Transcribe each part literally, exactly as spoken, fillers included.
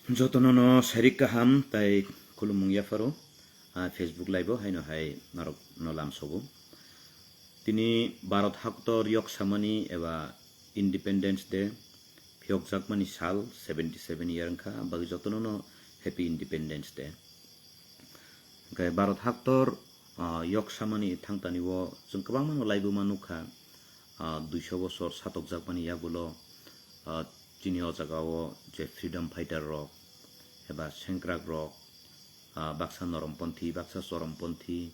Jotono no sarik kaham tai khulumung yapharo, ah, Facebook live o haino hai norok no lamsogo. Tini Bharat haktor yok samani eba Independence Day, phiyokjakmani sal, seventy seven year wngkha, bagwi jotono no Happy Independence Day. Hwnkhe Bharat haktor, ah, yok samani thangtani o chwng kwbangma no laibuma nukha, ah, duiso bosor satokjakmani yagulo, ah, chini o jaga o je freedom fighter rok eba sengkrak rok, ah, baksa noromponthi, baksa choromponthi,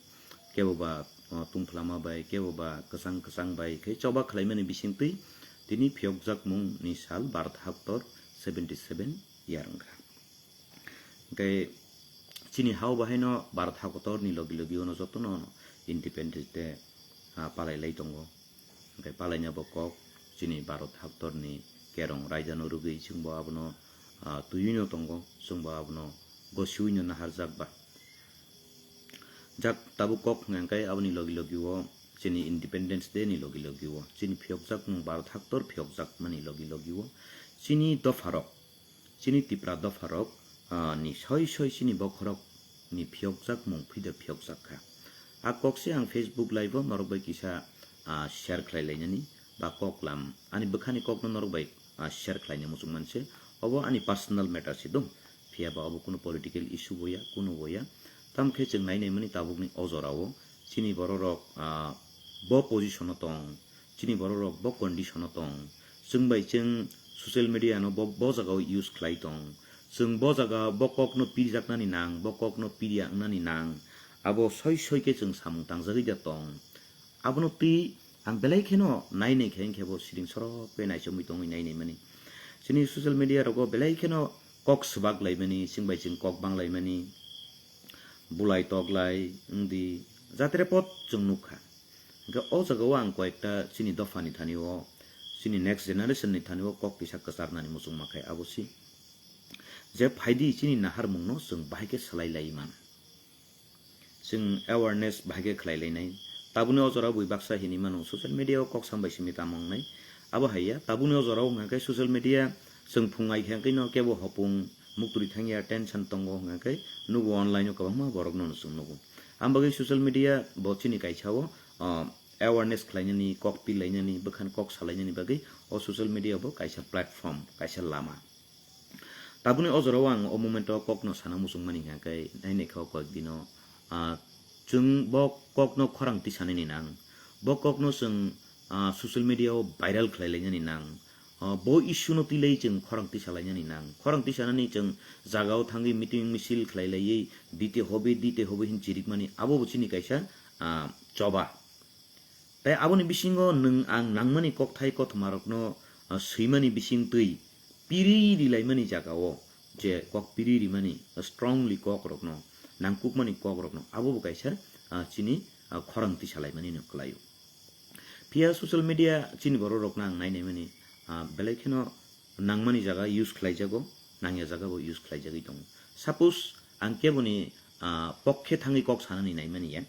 kebo ba, ah, tungphlama bai, kebo ba kwchang kwchang bai khe choba khlaimani bisingtwi tini phiyokjakmung ni sal Bharat haktor seventy seven year wngkha. Hwnkhe chini ha o bahaino Bharat hakotor ni logi logi ono jotono Independence Day, ah, palai lai tongo. Hwnkhe palaina bo kok chini Bharat hakotor ni kerong raida no rwgwi chwngbo abono, ah, twiwi no tongo, chwngbo abono gosiwi no naharjak ba. Jak tabuk kok hwnkhe aboni logi logi o chini Independence Day ni logi logi o chini phiyokjakmung Bharat hakotor phiyokjakmani logi logi o chini dopharok chini Tipra dopharok, ah, ni soi soi chini bokhorok ni phiyokjakmung phida phiyokjak kha. A kok se ang Facebook live o norok bai kisa, ah, share khlai lainani ba kok lam ani bwkhani kokno norok bai, ah, share khlaina muchung manse. Obo ani personal matter se dong. Phiya ba obo kuno political issue bo ya, kuno bo ya. Tamo khe chwng nai naimani tabukni o jora o chini bororok, ah, bo position o tong, chini bororok bo condition o tong, chwng bai chwng social media no bo, bo jaga o use khlai tong, chwng bo jaga bo kok no pirjaknani nang, bo kok no pirya wngnani nang, abo soi soi khe chwng samung tangjagwi da tong. Abono twi ang belai kheno nai nai khe, hwnkhe bo siring sorok khe naichomwi tongwi nai nai mani. Chini social media rogo belai kheno kok swbak lai mani, chwng bai chwng kok bang lai mani, bulai tok lai wngdi, jatre pot chwng nukha. Hwnkhe o jaga o ang koyekta chini dopha ni thani o, chini next generation ni thani o kok kisa kwchar nani muchung ma khai abo si. Je phaidi chini naharmung no chwng bahai khe swlai lai man. Chwng awareness bahai khe khlai lai nai. Tabuni o jora bui baksa hini mano social media o kok sam bai simi tamo wngnai. Abo hai ya, tabuni o jora o hwnkha khe social media chwng phung ai khe hwnkhe no kebo hopung muktwi thang ya, tension tongo hwnkha khe nugo online o kwbangma borok no chwng nugo. Ang bagwi social media bo chini kaisa o, ah, awareness khlainani, kok pi lainani, bwkhan kok salainani bagwi o social media bo kaisa platform, kaisa lama. Tabuni o jora o ang o moment o kok no sana muchung mani hwnkha khe nai nai kha o koyek dino, ah, chwng bo kok no khorang tisanani nang, bo kok no chwng, ah, social media o viral khlai lainani nang, ah, bo issue no twi lai chwng khorang tisa lainani nang, khorang tisanani chwng jaga o thangwi meeting misil khlai laiwi dite hobe, dite hobe hin chirikmani abo bo chini kaisa, ah, choba. Tai aboni bisingo nwng ang nangmani kokthai kothoma rokno, ah, swimani bising twi piri rilaimani jaga o je kok piri rimani, strongly kok rokno, nangkukmani kok rokno abo bo kaisa, ah, chini, ah, khorang tisa laimani no kwlaio. Phiya social media chini borok rokno ang nai nai mani, ah, belai kheno nangmani jaga use khlai jago, nangya jaga bo use khlai jagwi tongo. Suppose ang keboni, ah, pokkhe thangwi kok sanani nai mani ya.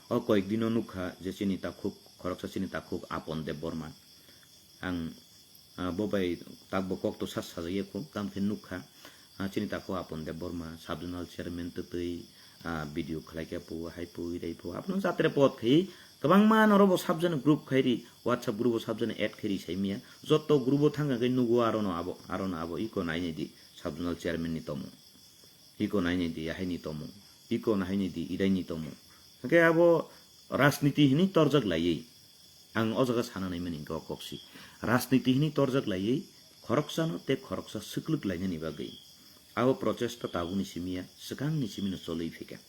O koyek dino nukha je chini takhuk, khoroksa chini takhuk Apon Debbarma. Ang, ah, bo bai takbo kok to sa sajagya kho, tamo khe nukha. Ah, chini takhuk Apon Debbarma, sub zonal chairman twtwi, ah, video khlai khe phu, hai phu, irai phu. Abono jatre pot khai, kwbangma norok bo sub zonal group khai ri, WhatsApp group o sub zonal add khai ri sai miya. Joto group o thang khe nugo aro no abo, aro no abo, iko nai nai di, sub zonal chairman ni tomung. Iko nai nai di, ahai ni tomung. Iko nai nai di, irai ni tomung. Hwnkhe abo rajniti hini torjak laiwi. Ang o jaga sana nai mani hwnkhe o kok si. Rajniti hini torjak laiwi khoroksano tei khoroksa swklwk lainani bagwi. Abo prochesta tabukni simi ya, swkangni simi no choliwi phaikha.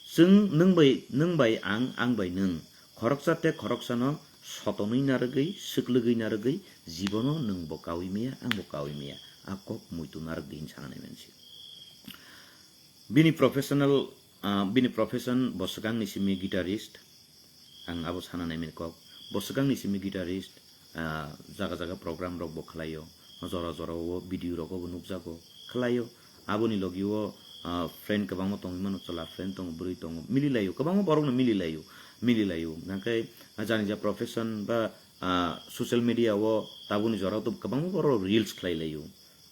Chwng nwng bai, nwng bai ang, ang bai nwng, khoroksa tei khoroksano sotonwi narwgwi, swklwgwi narwgwi, jibono nwng bo kaui maya, ang bo kaui maya. A kok muitu narwk di hin sana nai mani si. Bini professional, ah, bini profession bo swkangni simi guitarist. Ang abo sana nai mani kok. Bo swkangni simi guitarist, ah, jaga jaga program rok bo khlaio. Jora jora o video rok bo nukjago, khlaio. Aboni logi o, ah, friend kwbangma tongwi mano, chwla friend tongo, bwrwi tongo, mili laio, kwbangma borok no mili laio, mili laio. Hwnkhe, ah, jani ja profession ba, ah, social media o tabukni jora o to kwbangma borok reels khlai laio.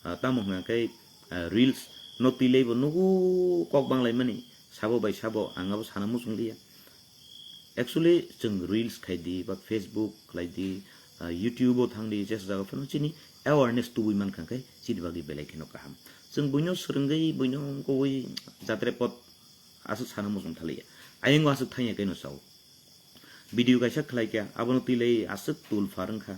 Ah, tamo hwnkha khe, ah, reels no twilaibo nugo kok banglaimani, sabo bai sabo ang abo sana muchung liya. Actually, chwng reels khai di, ba Facebook khlai di, ah, YouTube o thang di, jesa jaga phano chini awareness tubui mankha khe chini bagwi belai kheno kaham. Chwng buino swrwngwi, buino wngkogwi jatre pot aswk sana muchung thaliya. Ayungo aswk thangya keno sao. Video kaisa khlai kha, abono twilai aswk tul phar wngkha.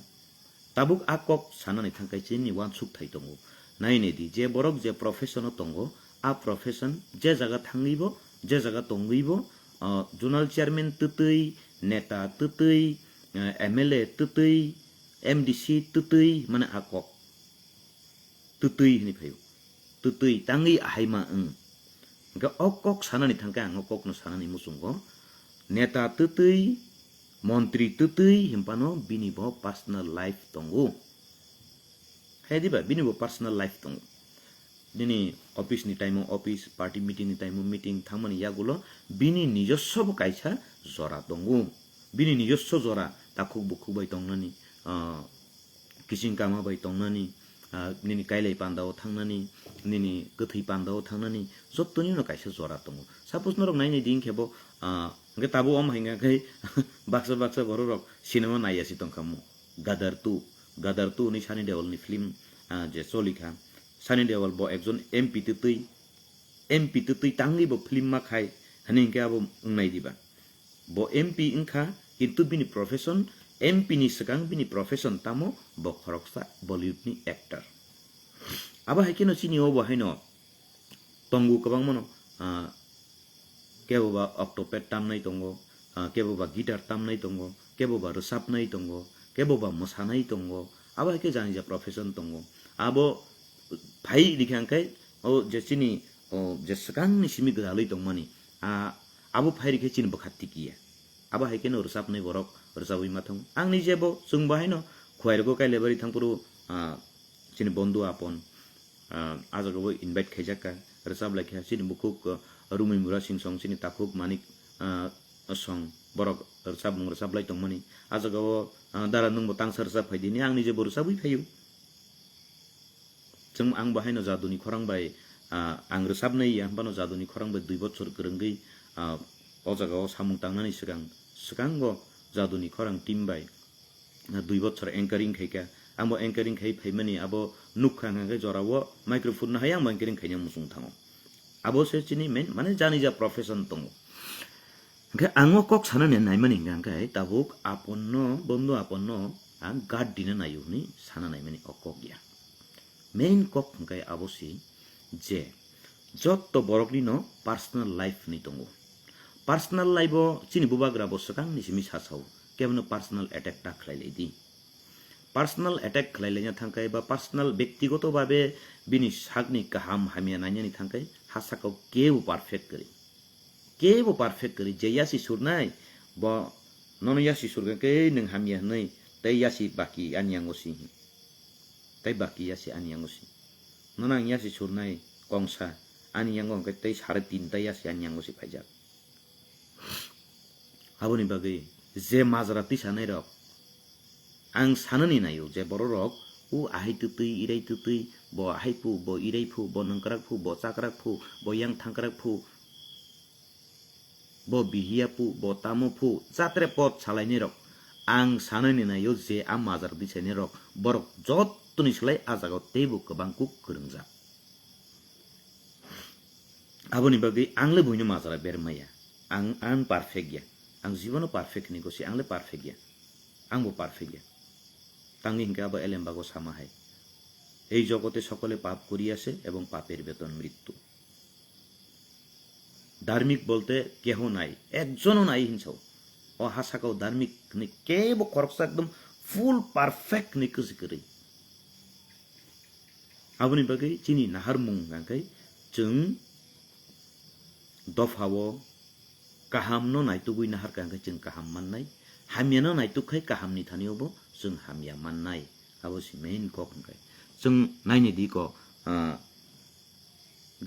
Tabuk a kok sanani thangkai chini uansuk thai tongo. Nainai di, je borok je profession o tongo, a profession je jaga thangwi bo, je jaga tongwi bo, ah, zonal chairman twtwi, neta twtwi, eh, M L A twtwi, M D C twtwi, mane a kok twtwi hinwi phaio. Twtwi tangwi ahaima wng. Hwnkhe o kok sanani thangkhe ang o kokno sanani muchungo. Neta twtwi, montri twtwi hinphano bini bo personal life tongo. Hai diba, bini bo personal life tongo. Nini office ni time o office, party meeting ni time o meeting thangmani yagulo bini nijoswo bo kaisa jora tongo. Bini nijoswo jora takhuk bukhuk bai tongnani, ah, kiching kama bai tongnani, ah, nini kailai panda o thangnani, nini kwthwi panda o thangnani, jottoni no kaisa jora tongo. Suppose norok nainai di hinkhe bo, ah, hwnkhe tabuk omo hinkha khe baksa baksa borok rok cinema naiya si tongkha mo. Gadar two, Gadar two ni Sunny Deol ni film, ah, je choli kha. Sunny Deol bo ekjon M P twtwi, M P twtwi tangwi bo film ma khai, hani hinkhe abo wngnai diba. Bo M P wngkha, kintu bini profession, M P ni swkang bini profession tamo bo khoroksa Bollywood ni actor. Abo hai kheno chini obo haino tongo kwbangmano, ah, kebo ba octopad tamnai tongo, ah, kebo ba guitar tamnai tongo, kebo ba rwchapnai tongo, kebo ba mwsanai tongo, abo hai khe jani ja profession tongo. Abo phai rikha hwnkhe o je chini, o je swkangni simi gwdalwi tongmani, ah, abo phai rikhe chini bwkha tikiya. Abo hai kheno rwchapnai borok rwchabwi ma thango. Ang nije bo chwng bo haino Khwai rogo kailaibarwi thangphuru, ah, chini bondhu Apon, ah, ah jagao invite khaijak kha, rwchap lai kha, chini bukhuk, ah, Rungwi Mura Singh song, chini takhuk Manik, ah, song, borok rwchapmung rwchap lai tongmani. Ah jagao, ah, dara nwng bo tangsa rwchap phai di, hwnwi ang nije bo rwchabwi phaio. Chwng ang bo haino Jaduni Khorang bai, ah, ang rwchapnai ya, hwnphano Jaduni Khorang bai dui bochor kwrwngwi, ah, o jagao samung tangnani swkang, swkango Jaduni Khorang team bai, ah, dui bochor anchoring khai kha. Ang bo anchoring khai phaimani abo nukha hwnkha khe jorao microphone no hai ang bo anchoring khaina muchung thango. Abo se chini main, mane jani ja profession tongo. Hwnkhe ang o kok sanani naimani hwnkha khe tabuk Aponno, bondhu Aponno ang guard dina naio hwnwi sana naimani o kok ya. Main kok hwnkhe abo si je jotto borokni no personal life hwnwi tongo. Personal life o chini bubagra bo swkangni simi sasao, kebono personal attack ta khlai lai di. Personal attack khlai laina thangkhe ba personal bektigoto babe bini sakni kaham hamya nainani thangkhe ha sakao kebo perfect kwrwi. Kebo perfect kwrwi, je yasi surnai, bo nono yasi surkha khe nwng hamya hwnwi, tei yasi baki ani yango si. Tei baki yasi ani yango si. Nono ang yasi surnai kongsa, ani yango hwnkhe tei sare tin ta yasi ani yango si phaijak. Aboni bagwi je majra tisanai rok, ang sanani naio je bororok u ahai twtwi, irai twtwi, bo ahai phu, bo irai phu, bo nungkrak phu, bo chakrak phu, bo yang thangkrak phu, bo bihiya phu, bo tamo phu, chatre pot salainai rok. Ang sanani naio je a majra tisainai rok, borok jottoni slai a jagao teibo kwbang kuk kwrwngjak. Aboni bagwi ang le buino majra ber maya. Ang, ang perfect ya. Ang jibono perfect hinwi gosi, ang le perfect ya. Ang bo perfect ya. Tangwi hinkhe abo elembago sama hai. এই জগতে সকলে পাপ করিয়াছে এবং পাপের বেতন মৃত্যু। ধার্মিক বলতে কেহ নাই, একজনও নাই hinsao. O ha sakao dharmik hinwi kebo khoroksa ekdom full perfect hinwi kwchwi kwrwi. Aboni bagwi chini naharmung hwnkha khe chwng dophao kahamno naitugwi naharkha hwnkhe chwng kaham mannai, hamyano naituk khai kahamni thanio bo chwng hamya mannai. Abo se main kok hwnkhe. Chwng naini di ko, ah,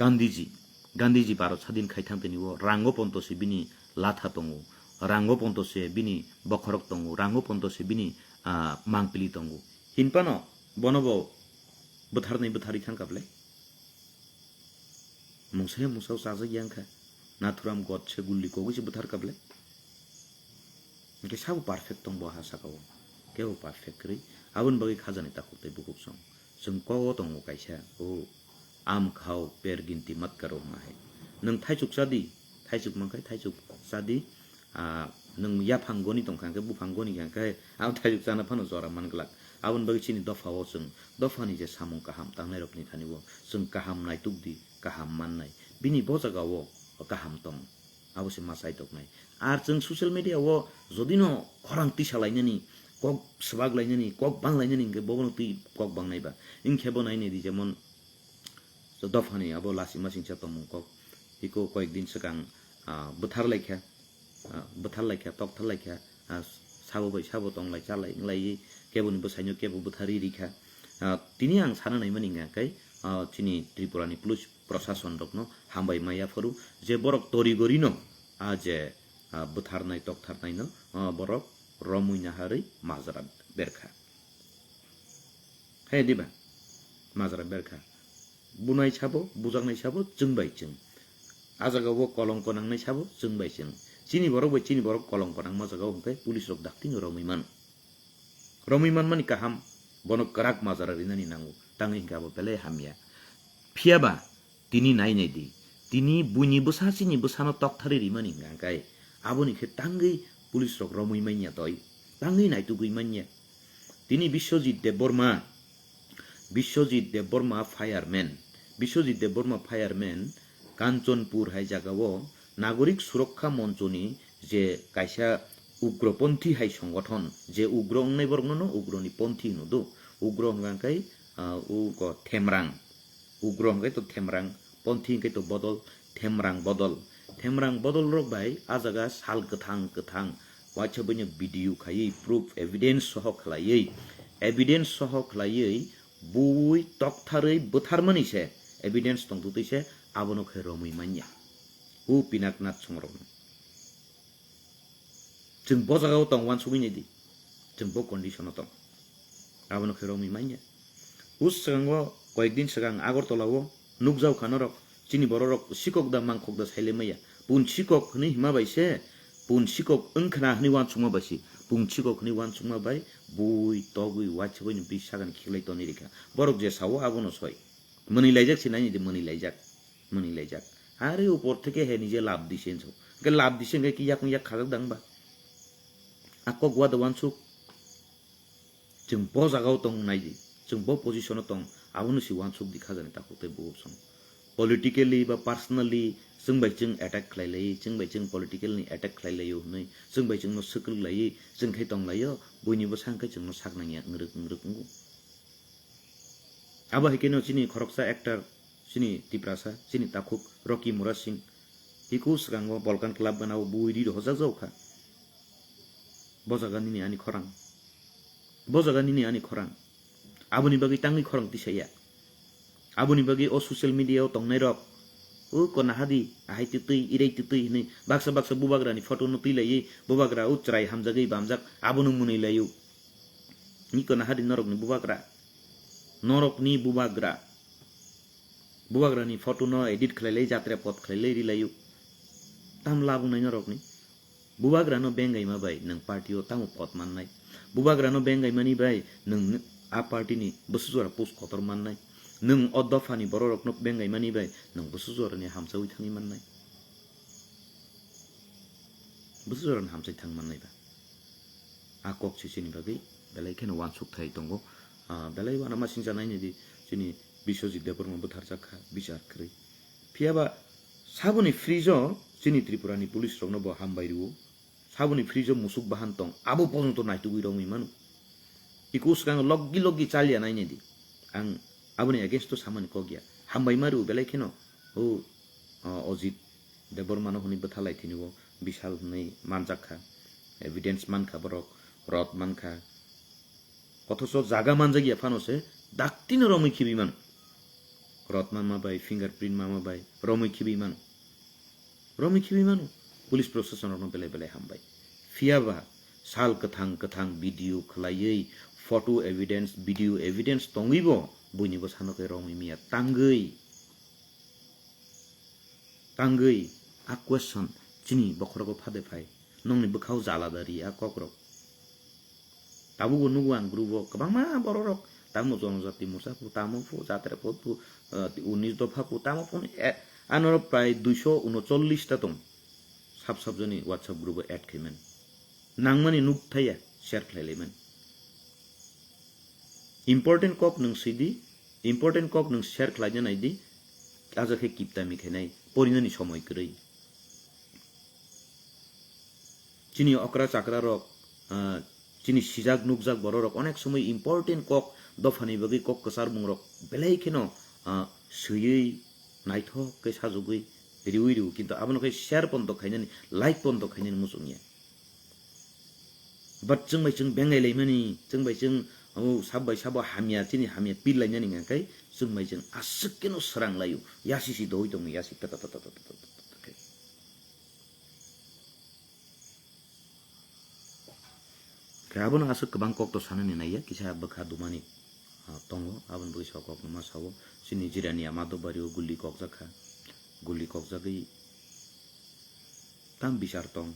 Gandhiji, Gandhiji Bharat sadin khai thang tini o rango ponto se bini latha tongo, rango ponto se bini bokhorok tongo, rango ponto se bini, ah, mangpili tongo. Hinphano bono bo bwtharnai bwtharwi thang kha bwle? Mungsa ya mungsa o chajak ya wngkha. Nathuram Godse gulli kogwi se bwthar kha ble. Hwnkhe sabo perfect tong bo ha saka o. Kebo perfect kwrwi. Aboni bagwi khajani takhuk tei bukhuk song. Chwng kogo tongo kaisa. O am khao per ginti mat karo hwnga hai. Nwng thaichuk cha di. Thaichuk mankhai thaichuk cha di. Ah, nwng yaphang goni tongkha hwnkhe buphang goni kha hwnkhe ang thaichuk chana phano jora man glak. Aboni bagwi chini dopha o chwng dophani je samung kaham tangnairokni thani o chwng kaham naituk di, kaham mannai. Bini bo jaga o kaham tong. Abo se ma chaitoknai. Ar chwng social media o jodi no khorang tisa lainani, kok swbak lainani, kok bang lainani hwnkhe bobono twi kok bang nai ba. Wngkhe bo nai nai di jemon dophani abo lasi masingcha tongmung kok. Hiko koyek din swkang, ah, bwthar laikha, ah, bwthar laikha, tokthar laikha, ah, sabo bai sabo tong lai cha lai wng lai keboni bwsaino kebo bwtharwi rikha. Ah, tini ang sana naimani hwnkha khe, ah, chini Tripura ni police prosason rokno hambai maya phuru je borok tori gori no, ah, je, ah, bwtharnai toktharnai no, ah, borok romwi naharwi majra berkha. He diba? Majra berkha. Bunai sabo, bujaknai sabo, chwng bai chwng. A jaga o kolongko nangnai sabo, chwng bai chwng. Chini borok bai chini borok kolongko nangma jaga o hwnkhe police rok daktino romwi mano. Romwi manmani kaham, bono kwrak majra rinani nango. Tangwi hwnkhe abo belai hamya. Phiya ba, tini nai nai di. Tini buini bwsa chini bwsano toktharwi rimani hwnkha khe aboni khe tangwi police rok romwi manya doi. Tangwi naitugwi manya. Tini Biswajit Debbarma, Biswajit Debbarma fireman. Biswajit Debbarma fireman Kanchanpur hai jaga o Nagorik Surokha Monchoni je kaisa ugroponthi hai songothon, je ugro wngnai borokno no ugroni ponthi hino do. Ugro hwnkha khe, ah, ugo Themrang. Ugro hwnkhe to Themrang, ponthi hwnkhe to bodol, Themrang bodol. Themrang bodol rok bai a jaga sal kwthang kwthang waisa buino video khaiwi proof evidence soho khlaiwi, evidence soho khlaiwi bui toktharwi bwtharmani se evidence tongtwtwi se abono khe romwi manya. O Pinaknath songrokno. Chwng bo jaga o tong uansugwi nai di. Chwng bo condition o tong. Abono khe romwi manya. O swkango koyek din swkang Agartala o nukjao kha norok. Chini borok rok sikok da mangkhok da saile maya. Pun sikok hwnwi hima bai se. Pun sikok wngkhna hwnwi uansukma bai se. Pun sikok hwnwi uansukma bai bui togwi uaisugwi ni bwi sakani khiklai tonwi rikha. Borok je sao abono soi. Mwnwi laijak se nai nai di mwnwi laijak. Mwnwi laijak. Are upor theke he nije lab dise hinso. Hwnkhe lab dise hwnkhe ki yakung yak khajak dang ba? A kok wa da uansuk. Chwng bo jaga o tong nai di. Chwng bo position o tong. Abono si uansuk di khajani takhuk tei bukhuk song. Politically ba personally chwng bai chwng attack khlai lai, chwng bai chwng political ni attack khlai lai o hwnwi, chwng bai chwng no swkwrwk lai, chwng khai tong lai o, buini bwsa hwnkhe chwng no sak nang ya, wngrwk wngrwk wngo. Abo hai khe no chini khoroksa actor, chini Tiprasa, chini takhuk Rocky Murasing. Hiku swkango Balkan Club gana o bui ri rohorjak jao kha. Bo jaga nini ani khorang. Bo jaga nini ani khorang. Aboni bagwi tangwi khorang tisaya. Aboni bagwi o social media o tongnai rok. O kona hadi, ahai twi twi, irai twi twi hinwi baksa baksa bubagra ni photo no twi laiwi bubagra o chwrai hamjagwi bamjak abono mwnwi laio. Ni kona hadi norok ni bubagra. Norok ni bubagra. Bubagra ni photo no edit khlai lai, jatre pot khlai lai, ri laio. Tam labung nai norok ni. Bubagra no bengai ma bai nwng party o tamo pot mannai. Bubagra no bengai mani bai nwng a party ni bwswk jora post kotor mannai. Nwng o dopha ni borok rok no bengai mani bai nwng bwswk jora ni hamsawi thangwi mannai. Bwswk jora ni hamsai thang mannai ba. A kok se chini bagwi belai kheno uansuk thai tongo. Ah, belai uanamasingcha nai nai di chini Biswajit Debbarma bwtharjak kha bichar kwrwi. Phiya ba saboni fridge o chini Tripura ni police rok no bo hambai rwo. Saboni fridge o musuk bahan tong, abo pojonto naitugwi romwi mano. Iko swkang logi logi chalia nai nai di. Ang aboni against o samani kok ya. Hambai ma rwo belai kheno. O, o, Ojit Debbarma no hwnwi bwthalai thini o Bishal hwnwi manjak kha. Evidence man kha borok, rot man kha. Othocho jaga manjak ya phano se daktino romwi khibi mano. Rot manma bai, fingerprint manma bai romwi khibi mano. Romwi khibi mano. Police proshasonrokno belai belai hambai. Phiya ba sal kwthang kwthang video khwlaiwi, photo evidence, video evidence tongwibo buinibo sano khe romwi miya tangwi. tangwi a question chini bokhorogo phade phai, nongni bwkhao jala da ri a kokrok. Tabukbo nugo ang group o kwbangma bororok, tamo Jonojati Morcha phu, tamo phu, Jatra phu, phu, eh, unis dopha phu, tamo phu, eh, anoro prai duiso unocholish ta tong. Sab sab joni WhatsApp group o add khaimani. Nangmani nuk thaya, share khlai laimani. Important kok nwng sidi, important kok nwng share khlaina naidi, aja khe kiptami khainai, porinani somoi kwrwi. Chini okra chakra rok, ah, chini sijak nukjak bororok onek somoi important kok dophani bagwi kok kwcharmung rok belai kheno, ah, swiwi naithok khe sajagwi riwi rwo, kintu abono khe share pondo khainani, like pondo khainani muchungya. But chwng bai chwng bengai laimani, chwng bai chwng, oh, sab bai sabo hamya, chini hamya pil lainani hwnka khe chwng bai chwng aswk keno srang laio, yasi si doi tongo, yasi ta ta ta ta ta ta ta ta khe. Khe abono aswk kwbang kok to sanani naiya, kisa bwkha dumani, ah, tongo, aboni bagwi sa kok no ma sao, chini jirani ama do bario guli kokjak kha, guli kokjagwi tam bichar tong.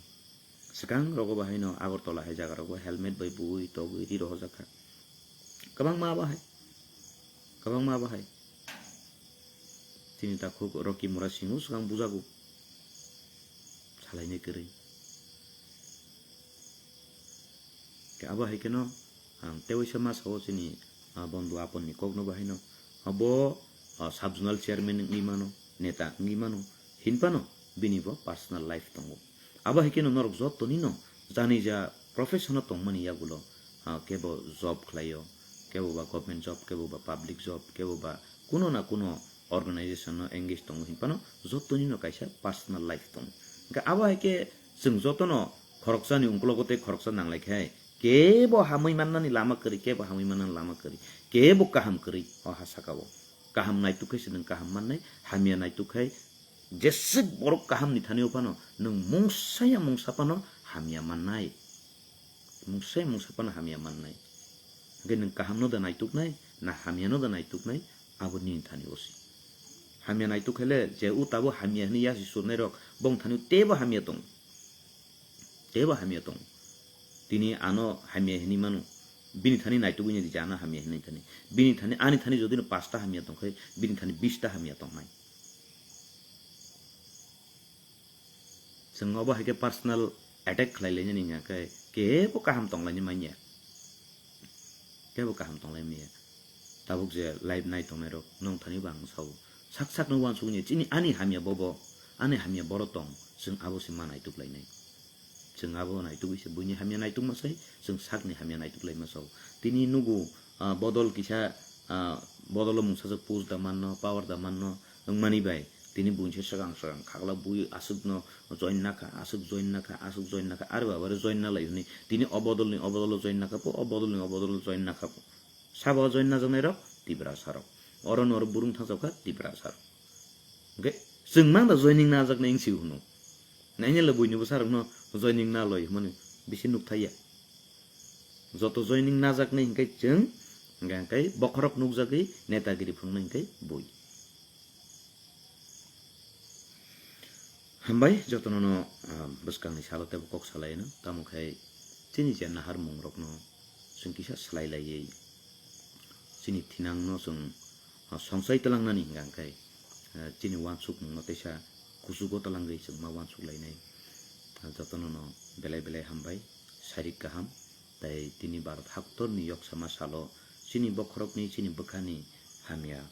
Swkang rogo bahaino Agartala hai jaga rogo helmet bai bui togwi ri rohorjak kha. Kwbangma bahai, kwbangma bahai. Chini takhuk Rocky Mura singo swkang bujago. Salainai kwrwi. Khe abo hai kheno ang tewaisa ma sao chini, ah, bondhu aponni kokno bahaino. Abo, ah, sub zonal chairman wngwi mano, neta wngwi mano, hinphano bini bo personal life tongo. Abo hai kheno norok jottoni no jani ja profession o tongmani yagulo, ah, kebo job khlaio, kebo ba government job, kebo ba public job, kebo ba kuno na kuno organization no engage tongo hinphano jottoni no kaisa personal life tongo. Hwnkhe abo hai khe chwng jotono khoroksani ungkologo tei khoroksa nanglai khe kebo hamwi mannani lama kwrwi, kebo hamwi mannani lama kwrwi, kebo kaham kwrwi o ha saka o. Kaham naituk khe se nwng kaham mannai, hamya naituk khe jeswk borok kaham ni thani o phano nwng mungsa ya mungsa phano hamya mannai. Mungsa ya mungsa phano hamya mannai. Hwnkhe nwng kaham no da naituk nai, na hamya no da naituk nai, abo nini thani o se. Hamya naituk khe le je o tabo hamya hwnwi yasi surnai rok bong thani o tebo hamya tong. Tebo hamya tong. Tini ano hamya hinwi mano. Bini thani naitugwi ni rija ano hamya hinwi thani. Bini thani, ani thani jodi no pasta hamya tongkhe, bini thani bista hamya tongnai. Chwng obo hai khe personal attack khlai lainani hwnka khe kebo kaham tonglaini manya. Kebo kaham tonglai manya. Tabuk je live nai tongnai rok nong thani bo ang sao. Sak sak no uansuk ni chini ani hamya bobo, ani hamya boro tong, chwng abo se ma naituk lainai. Chwng abo naituk se buini hamya naituk ma sai, chwng sakni hamya naituk lai ma sao. Tini nugu, ah, bodol kisa, ah, bodol o mungsa jak post da manno, power da manno, wngmani bai tini buini se swkang swkang khakla bui aswk no join nakha, aswk join nakha, aswk join nakha, are baba re join nalai hwnwi tini o bodol ni o bodol o join nakha po, o bodol ni o bodol o join nakha po. Sabo join najaknai rok Tiprasa rok. Oro noro burung thangchok kha Tiprasa rok. Hwnkhe chwng mang da joining najaknai wngsi hwno. Nainai le buini bwsa rokno joining naloi hwnmani bisi nuk thaiya. Joto joining najaknai hwnkhe chwng hwnkhe hwnkhe bokhorok nukjagwi netagiri phunuknai hwnkhe bui. Hambai jotono no, ah, bwskangni salo teibo kok salaino, tamo khai chini je naharmung rokno chwng kisa swlai laiwi chini thinangno chwng, ah, songsai twlangnani hwnka hwnkhe, ah, chini uansukmungno teisa kuchugo twlangwi chwng ma uansuk lainai. Ah, jotono no belai belai hambai, sarik kaham. Tai tini Bharat haktorni yoksama salo chini bokhorokni, chini bwkhani hamya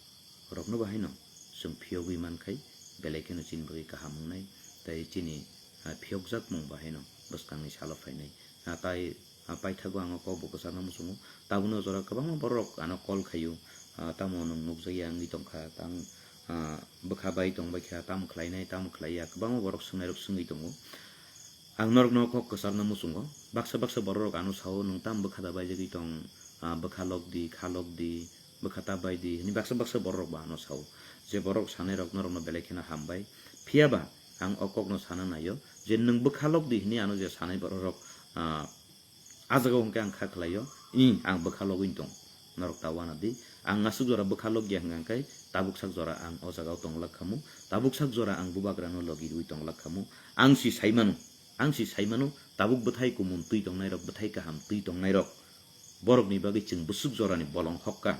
rokno bahaino chwng phiyogwi mankhai, belai kheno chini bagwi kaham wngnai, tai chini, ah, phiyokjakmung bahaino bwskangni salo phainai. Ah, tai, ah, paithago ang o kokbo kwcharno muchungo. Tabukni o jora kwbangma borok ano call khaio, ah, tamo nwng nukjakya wngwi tongkha, tang, ah, bwkha bai tongbaikha, tamo khlainai, tamo khlaiya, kwbangma borok swngnairok swngwi tongo. Ang norokno kok kwcharno muchungo. Baksa baksa bororok ano sao, "Nwng tamo bwkha da baijagwi tong? Ah, bwkha lok di, kha lok di, bwkha ta bai di," hwnwi baksa baksa bororok bo ano sao. Je borok sanairok norokno belai kheno hambai. Phiya ba ang o kokno sana naio je nwng bwkha lok di hwnwi ano je sanai bororok, ah, a jaga o hwnkhe ang kha khlaio, "Ih, ang bwkha logwi tong, norok ta uana di." Ang aswk jora bwkha logya hwnkha khe tabuk sak jora ang o jaga o tonglak khamu, tabuk sak jora ang bubagrano logi rwi tonglak khamu. Ang si saimano, ang si saimano tabuk bwthai kumun twi tongnairok, bwthai kaham twi tongnairok, borokni bagwi chwng bwswk jorani bolong hokka.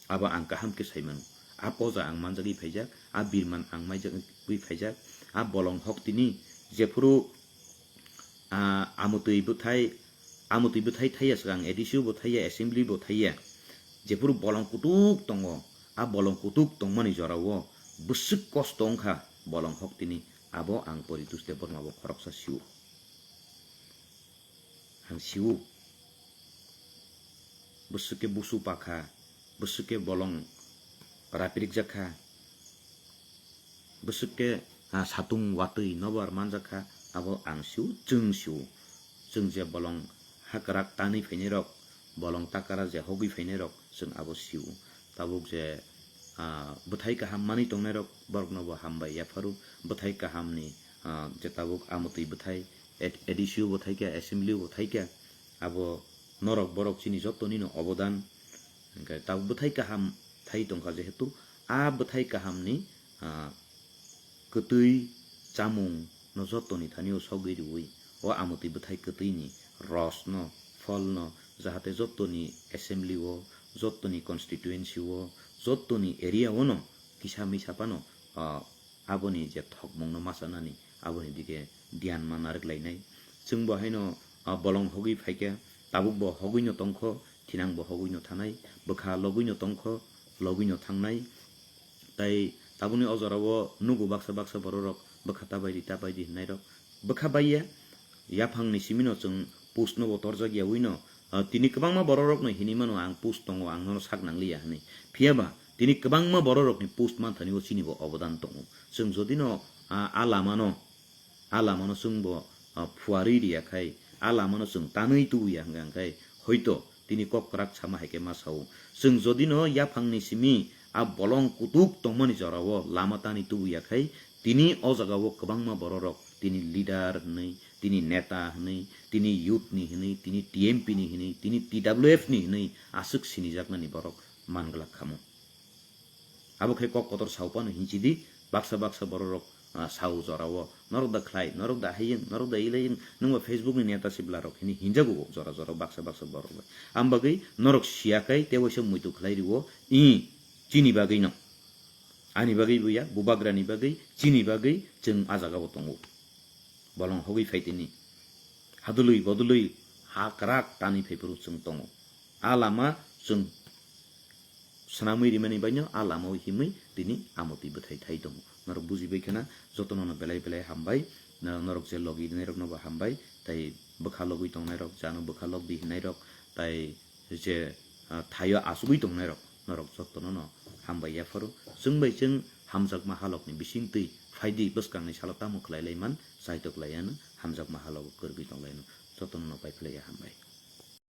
Abo ang kaham khe saimano. A poja ang manjagwi phaijak, a birman ang maijagwi phaijak, a bolong hok tini jephuru, ah, amotwi bwthai, amotwi bwthai thaiya swkang A D C o bo thaiya, assembly bo thaiya. Jephuru bolong kutuk tongo, a bolong kutuk tongmani jorao bwswk kosto wngkha bolong hok tini, abo ang Poritos Debbarma bo khoroksa sio. Ang sio. Bwswk khe busu pakha, bwswk khe bolong rapirikjak kha, bwswk khe, ah, satung watwi nobar manjak kha, abo ang sio, chwng sio. Chwng je bolong hakrak tanwi phainairok, bolong takara je hogwi phainairok, chwng abo sio. Tabuk je, ah, bwthai kaham manwi tongnairok, borokno bo hambai yapharo. Bwthai kahamni, ah, je tabuk amotwi bwthai, A D C o bo thai kha, assembly o bo thai kha, abo norok borok chini jotonino obodan. Hwnkhe tabuk bwthai kaham thai tongkha, jehetu a bwthai kahamni, ah, kwtwi chamung no jotoni thani o sogwi riwi, o amotwi bwthai kwtwini rosno, pholno, jahate jotoni assembly o, jotoni constituency o, jotoni area o no kisa misa phano, ah, aboni je thokmungno machanani, aboni dige diyan ma narwk lainai. Chwngbo haino, ah, bolong hogwi phaikha, tabukbo hogwino tongkho, thinangbo hogwino thanai, bwkha logwino tongkho, logwino thangnai. Tai tabukni o jorao nugo baksa baksa bororok bwkha ta baidi, ta baidi hinnairok. Bwkha baiya, yaphangni simino chwng post no bo torjak ya wino, ah, tini kwbangma bororokno hinwi mano ang post tongo, ang nono sak nangliya hinwi. Phiyaba tini kwbangma bororokni post manthani o chinibo obodan tongo. Chwng jodino, ah, a lamano, a lamano chwngbo, ah, phuarwi riya khai, a lamano chwng tanwi tubuya hwnkha hwnkhe, hoito tini kok kwrak sama hai khe ma sao. Chwng jodino yaphangni simi a bolong kutuk tongmani jorao lama tanwi tubuya khai, tini o jagao kwbangma bororok tini leader hinwi, tini neta hinwi, tini youth ni hinwi, tini T M P ni hinwi, tini T W F ni hinwi aswk sinijaknani borok manglak khamu. Abo khe kok kotor sao phano hinchidi, baksa baksa bororok, ah, sao jorao, "Norok da khlai, norok da hayung, norok da ilayung, nwngbo Facebook ni neta sibla rok," hinwi hinjago jora jora baksa baksa borok bai. Am bagwi norok siya khai tei waisa muitu khlai rio, i chini bagwi no. Ani bagwi buya, bubagra ni bagwi, chini bagwi chwng a jagao tongo. Bolong hogwi phai tini. Hadului bodului ha kwrak tanwi phai phuru chwng tongo. A lama chwng swnamwi rimani baino a lama o himwi tini amotwi bwthai thai tongo. Norok bujibai khna jotono no belai belai hambai. Norok je logi rinairokno bo hambai, tai bwkha logwi tongnairok, jano bwkha logdi hinairok, tai je, ah, thaio achugwi tongnairok, norok jotono no hambai yapharo. Chwng bai chwng hamjakma halokni bisingtwi phaidi, bwskangni salo tamo khlai lai man, chaitok lai ano, hamjakma halogo kwrwgwi tong lai ano, jotono no pai phlai ya hambai.